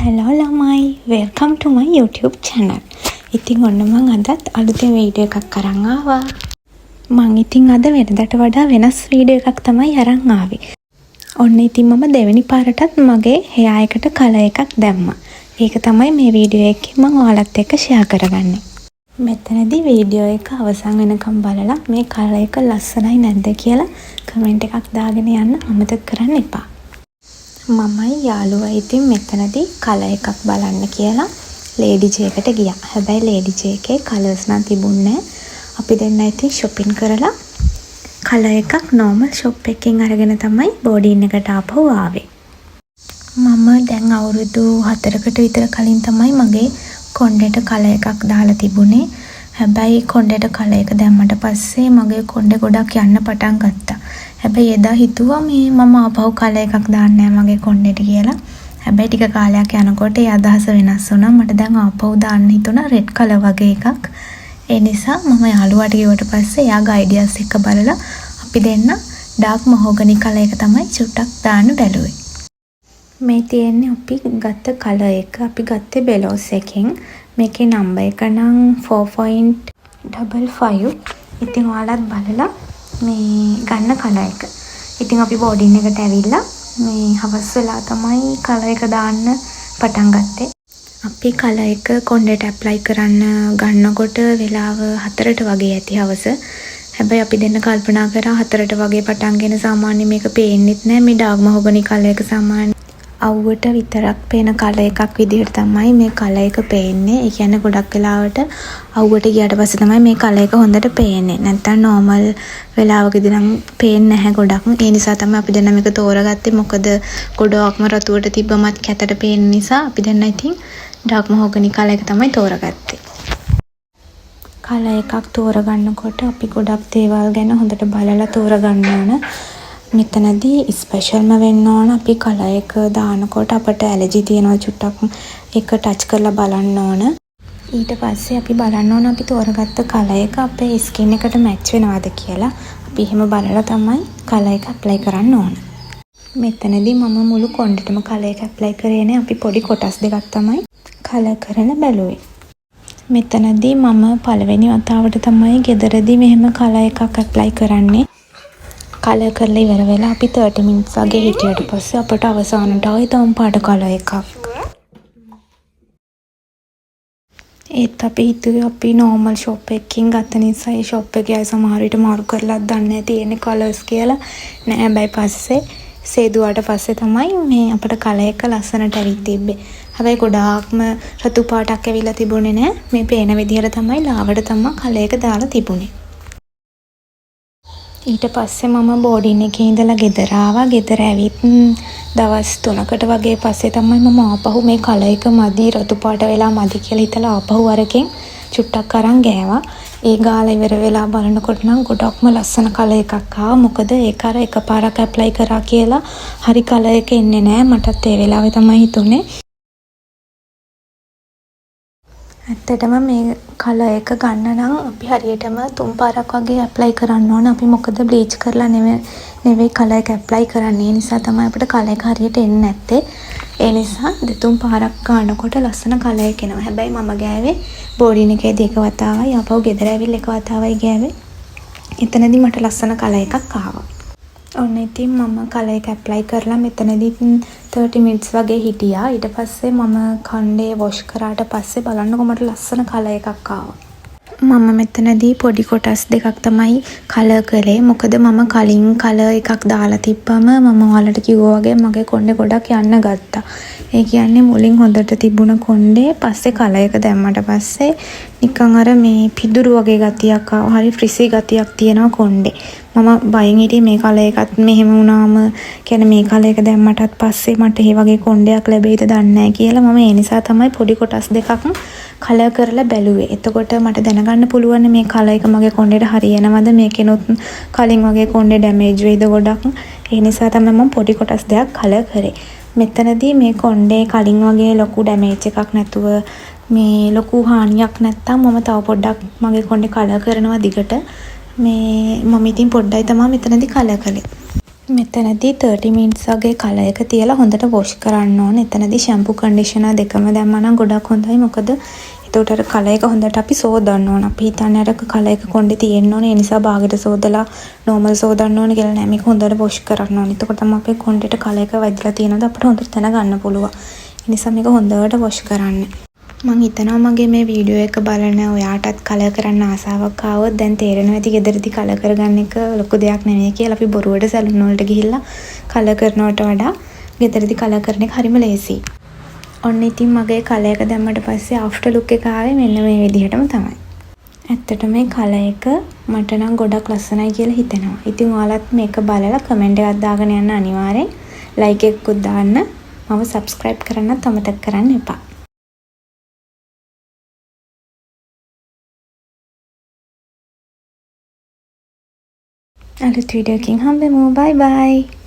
Hello ළමයි, welcome to my YouTube channel. ඉතින් ඔන්න මං අදත් අලුතෙන් වීඩියෝ එකක් අරන් ආවා. මං ඉතින් අද වෙනදට වඩා වෙනස් වීඩියෝ එකක් තමයි අරන් ආවේ. ඔන්න ඉතින් මම දෙවෙනි පාරටත් මගේ හෙයා එකට කලර් එකක් දැම්මා. ඒක තමයි මේ වීඩියෝ එකෙන් මං ඔයාලත් එක්ක ෂෙයා කරගන්නේ. මෙතනදී වීඩියෝ එක අවසන් වෙනකම් බලලා මේ කලර් එක ලස්සනයි නැද්ද කියලා කමෙන්ට් එකක් දාගෙන යන්න අමතක කරන්න එපා. මමයි යාළුවයි ඉතින් මෙතනදී කලර් එකක් බලන්න කියලා ලේඩි ජේ එකට ගියා. හැබැයි ලේඩි ජේ එකේ කලර්ස් නම් තිබුණේ නෑ. අපි දෙන්නා ඉතින් ෂොපින් කරලා කලර් එකක් නෝමල් ෂොප් එකකින් අරගෙන තමයි බෝඩින් එකට ආපහු ආවේ. මම දැන් අවුරුදු 4කට විතර කලින් තමයි මගේ කොණ්ඩෙට කලර් එකක් දාලා තිබුණේ. හැබැයි කොණ්ඩෙට කලර් එක දැම්මට පස්සේ මගේ කොණ්ඩේ ගොඩක් යන්න පටන් ගත්තා. හැබැයි එදා හිතුවා මේ මම ආපහු කලර් එකක් දාන්නේ නෑ මගේ කොණ්ඩෙට කියලා. හැබැයි ටික කාලයක් යනකොට ඒ අදහස වෙනස් වුණා. මට දැන් ආපහු දාන්න හිතුණා රෙඩ් කලර් වගේ එකක්. ඒ නිසා මම යාළුවාට කිව්වට පස්සේ එයාගේ අයිඩියාස් එක්ක බලලා අපි දෙන්න ඩාර්ක් මහෝගනි කලර් එක තමයි චුට්ටක් දාන්න බැලුවේ. මේ තියෙන්නේ අපි ගත්ත කලර් එක. අපි ගත්තේ බෙලෝස් එකෙන්. මේකේ නම්බර් එක නම් 4.55. ඉතින් ඔයාලත් බලලා මේ ගන්න කලර් එක. ඉතින් අපි බෝඩින් එකට ඇවිල්ලා මේ හවස් වෙලා තමයි කලර් එක දාන්න පටන් ගත්තේ. අපි කලර් එක කොණ්ඩෙට ඇප්ලයි කරන්න ගන්නකොට වෙලාව 4ට වගේ ඇති හවස. හැබැයි අපි දෙන්න කල්පනා කරා 4ට වගේ පටන්ගෙන සාමාන්‍යයෙන් මේක පේන්නෙත් නෑ, මේ ඩාර්ක් මහෝගනි කලර් එක සාමාන්‍ය අව්වට විතරක් පේන කලර් එකක් විදිහට තමයි මේ කලර් එක පේන්නේ. ඒ කියන්නේ ගොඩක් වෙලාවට අව්වට ගියාට පස්සේ තමයි මේ කලර් එක හොඳට පේන්නේ. නැත්තම් නෝමල් වෙලාවකදී නම් පේන්නේ නැහැ ගොඩක්. ඒ නිසා තමයි අපි දෙන්න මේක තෝරගත්තේ. මොකද ගොඩාක්ම රතුවට තිබ්බමත් කැතට පේන නිසා අපි දෙන්න ඉතින් ඩාර්ක් මහෝගනි කලර් එක තමයි තෝරගත්තේ. කලර් එකක් තෝරගන්නකොට අපි ගොඩක් දේවල් ගැන හොඳට බලලා තෝරගන්න ඕන. මෙතනදී ස්පෙෂල්ම වෙන්න ඕන අපි කලර් එක දානකොට අපට ඇලර්ජි තියෙනවා චුට්ටක් ඒක ටච් කරලා බලන්න ඕන. ඊට පස්සේ අපි බලන්න ඕන අපි තෝරගත්ත කලර් එක අපේ ස්කින් එකට මැච් වෙනවද කියලා. අපි එහෙම බලලා තමයි කලර් එක ඇප්ලයි කරන්න ඕන. මෙතනදී මම මුළු කොණ්ඩෙටම කලර් එක ඇප්ලයි කරේ නෑ. අපි පොඩි කොටස් දෙකක් තමයි කලර් කරලා බැලුවේ. මෙතනදී මම පළවෙනි වතාවට තමයි ගෙදරදී මෙහෙම කලර් එකක් ඇප්ලයි කරන්නේ. කලර් කරලා ඉවර වෙලා අපි 30 මිනිට්ස් වගේ හිටියට පස්සේ අපට අවසානට ආවේ දම් පාට කලර් එකක්. ඒත් අපි හිතුවේ අපි නෝමල් ෂොප් එකකින් ගත්ත නිසා ඒ ෂොප් එකේ අය සමහර විට මාරු කරලත් දන්නේ නෑ තියෙන්නේ කලර්ස් කියලා. නෑ, හැබැයි පස්සේ සේදුවාට පස්සේ තමයි මේ අපට කලර් එක ලස්සනට ඇවිත් තිබ්බේ. හැබැයි ගොඩාක්ම රතු පාටක් ඇවිල්ලා තිබුණේ නෑ. මේ පේන විදිහට තමයි ලාවට තමා කලර් එක දාලා තිබුණේ. ඊට පස්සේ මම බෝඩින් එකේ ඉඳලා ගෙදර ආවා. ගෙදර ඇවිත් දවස් 3කට වගේ පස්සේ තමයි මම ආපහු මේ කලර් එක මදි, රතු පාට වෙලා මදි කියලා හිතලා ආපහු අරකින් චුට්ටක් අරන් ගෑවා. ඒ ගාලා ඉවර වෙලා බලනකොට නම් ගොඩක්ම ලස්සන කලර් එකක් ආවා. මොකද ඒක අර එකපාරක් ඇප්ලයි කරා කියලා හරි කලර් එක එන්නේ නෑ. මටත් ඒ වෙලාවේ තමයි හිතුනේ. ඇත්තටම මේ කලර් එක ගන්න නම් අපි හරියටම තුන් පාරක් වගේ ඇප්ලයි කරන්න ඕන. අපි මොකද බ්ලීච් කරලා නෙවෙයි කලර් එක ඇප්ලයි කරන්නේ. ඒ නිසා තමයි අපිට කලර් එක හරියට එන්නේ නැත්තේ. ඒ නිසා දෙතුන් පාරක් ගානකොට ලස්සන කලර් එක එනවා. හැබැයි මම ගෑවේ බෝඩින් එකේදී එක වතාවයි, ආපහු ගෙදර ඇවිල්ලා එක වතාවයි ගෑවේ. එතනදි මට ලස්සන කලර් එකක් ආවා. ඔන්න ඉතින් මම කලර් එක ඇප්ලයි කරලා මෙතනදිත් 30 මිනිට්ස් වගේ හිටියා. ඊට පස්සේ මම කොණ්ඩේ වොෂ් කරාට පස්සේ බලන්නකෝ මට ලස්සන කලර් එකක් ආවා. මම මෙතනදී පොඩි කොටස් දෙකක් තමයි කලර් කළේ. මොකද මම කලින් කලර් එකක් දාලා තිබ්බම මම ඔයාලට කිව්වා වගේ මගේ කොණ්ඩේ ගොඩක් යන්න ගත්තා. ඒ කියන්නේ මුලින් හොඳට තිබුණ කොණ්ඩේ පස්සේ කලර් එක දැම්මට පස්සේ නිකන් අර මේ පිදුරු වගේ ගතියක් ආවා. හරි ෆ්‍රිසි ගතියක් තියෙනවා කොණ්ඩේ. මම බයෙන් හිටියේ මේ කලර් එකත් මෙහෙම වුණාම, කියන්නේ මේ කලර් එක දැම්මටත් පස්සේ මට ඒ වගේ කොණ්ඩයක් ලැබෙයිද දන්නේ නැහැ කියලා. මම ඒ නිසා තමයි පොඩි කොටස් දෙකක් කලර් කරලා බැලුවේ. එතකොට මට දැනගන්න පුළුවන් මේ කලර් එක මගේ කොණ්ඩේට හරියනවද, මේකෙනුත් කලින් වගේ කොණ්ඩේ ඩැමේජ් වෙයිද ගොඩක්. ඒ නිසා තමයි මම පොඩි කොටස් දෙකක් කලර් කරේ. මෙතනදී මේ කොණ්ඩේ කලින් වගේ ලොකු ඩැමේජ් එකක් නැතුව, මේ ලොකු හානියක් නැත්තම් මම තව පොඩ්ඩක් මගේ කොණ්ඩේ කලර් කරනවා දිගට. මේ මම ඉතින් පොඩ්ඩයි තමා මෙතනදී කලර් කළේ. මෙතනදී 30 මිනිට්ස් වගේ කලර් එක තියලා හොඳට වොෂ් කරන්න ඕන. එතනදී ෂැම්පූ කන්ඩිෂනර් දෙකම දැම්මා නම් ගොඩක් හොඳයි. මොකද එතකොට අර කලර් එක හොඳට අපි සෝදන්න ඕන. අපි හිතන්නේ අර කලර් එක කොණ්ඩේ තියෙන්න ඕනේ. ඒ නිසා බාගෙට සෝදලා නෝමල් සෝදන්න ඕනේ කියලා නෑ. මේක හොඳට වොෂ් කරන්න ඕනේ. එතකොට තමයි අපේ කොණ්ඩේට කලර් එක වැදිලා තියෙනවද අපිට හොඳට දැනගන්න පුළුවන්. ඒ නිසා මේක හොඳට වොෂ් කරන්න. මං හිතනවා මගේ මේ වීඩියෝ එක බලන ඔයාටත් කලර් කරන්න ආසාවක් ආවොත් දැන් තේරෙනවා ඇති ගෙදරදී කලර් කරගන්න එක ලොකු දෙයක් නෙමෙයි කියලා. අපි බොරුවට සැලූන් වලට ගිහිල්ලා කලර් කරනවට වඩා ගෙදරදී කලර් කරන එක හරිම ලේසියි. ඔන්න ඉතින් මගේ කලර් එක දැම්මට පස්සේ ආෆ්ටර් ලුක් එක ආවේ මෙන්න මේ විදිහටම තමයි. ඇත්තටම මේ කලර් එක මට නම් ගොඩක් ලස්සනයි කියලා හිතෙනවා. ඉතින් ඔයාලත් මේක බලලා කමෙන්ට් එකක් දාගෙන යන්න අනිවාර්යෙන්. ලයික් එකකුත් දාන්න. මම සබ්ස්ක්‍රයිබ් කරන්නත් අමතක කරන්න එපා. අලුත් වීඩියෝ එකකින් හම්බෙමු. බයි බයි.